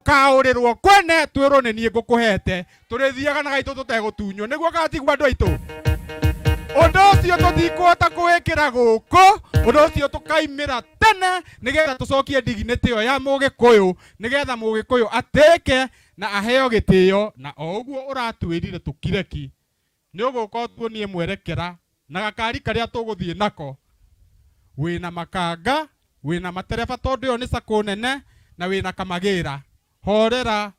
Tũkaũrĩrwo kwene twĩrwo nĩ niĩ ngũkũhete. Tũrĩthiaga na gaitũ tũtegũtunywo nĩguo gatigwo andũ aitũ. Ũndũ ũcio tũtikũhota kũwĩkĩra gũkũ, ũndũ ũcio tũkaimĩra tene nĩgetha tũcokie dignity ĩyo ya Mũgĩkũyũ, nĩgetha Mũgĩkũyũ atĩĩke na aheo gĩtĩo. Na o ũguo ũratwĩrire tũkire ki, nĩ ũgũka ũtuonie mwerekera na gakari karĩa tũgũthiĩ nako. Wĩna makanga, wĩna matereba tondũ ĩyo nĩ sacco nene, na wĩna kamagĩra. Horera,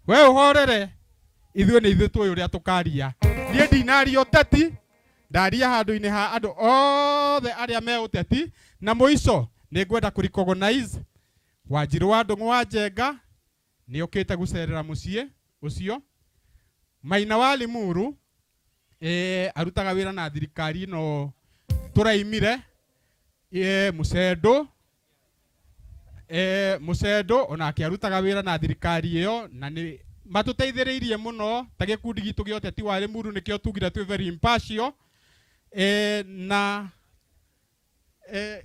we ũhorere, ithuĩ nĩ ithuĩ tũĩ ũrĩa tũkaria. Niĩ ndinaria ũteti, ndaria handũ-inĩ ha andũ othe arĩa me ũteti. Na mũico nĩ ngwenda kũ recognize Wanjirũ wa Ndũng'ũ wa Njenga, nĩ okĩte gũcerera mũciĩ ũcio. Maina wa Limuru, arutaga wĩra na thirikari ĩno tũraimire. Mũcendũ, Mũcendũ onake arutaga wĩra na thirikari ĩyo, na nĩ matũteithĩrĩirie mũno ta gĩkundi gitũ gĩa ũteti wa Limuru, nĩkĩo tugire twĩ very impartial. Na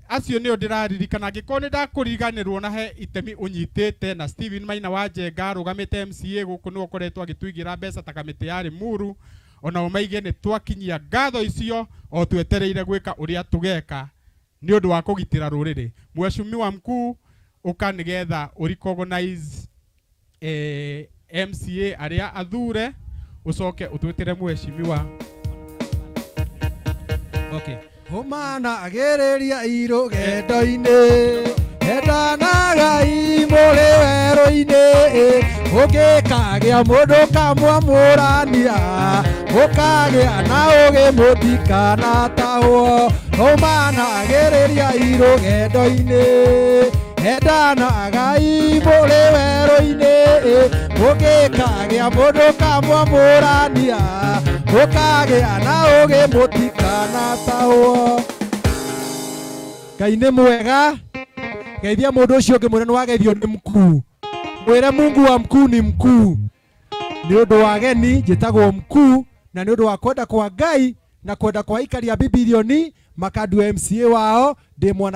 acio nĩo ndĩraririkana. Angĩkorwo nĩ ndakũriganĩrwo na he itemi ũnyitĩte, na Steven Maina wa Njenga arũgamĩte MCA gũkũ, nĩwe ũkoretwo agĩtũigĩra mbeca ta kamĩtĩ ya Limuru, ona ũmaige nĩ twakinyia ngatho icio o twetereire gwĩka ũrĩa tũgeka nĩ ũndũ wa kũgitĩra rũrĩrĩ. Mheshimiwa mkuu, ũka nĩgetha ũ recognize MCA arĩa athure, ũcoke ũtwĩtĩre mheshimiwa. Okay. Ũmanagĩrĩria irũgendo-inĩ, endanagai mũrĩ werũ-inĩ, ũngĩkagĩa mũndũ kamwamũrania, mũkagĩa na ũgĩ mũtikanatahwo. Ũmanagĩrĩria irũgendo-inĩ, endanagai mũrĩ werũ-inĩ, mũngĩkagĩa mũndũ kamwamũrania, mũkagĩa na ũgĩ mũtikanatahwo. Ngai nĩ mwega. Geithia mũndũ ũcio ũngĩ, mwĩre nĩ wageithio nĩ mkuu. Mwĩre Mungu wa mkuu ni mkuu. Nĩ ũndũ wa ageni, njĩtagwo mkuu, na nĩ ũndũ wa kwenda kwa Ngai na kwenda kwa aikari a Bibilioni makandua MCA wao ndĩ mwana.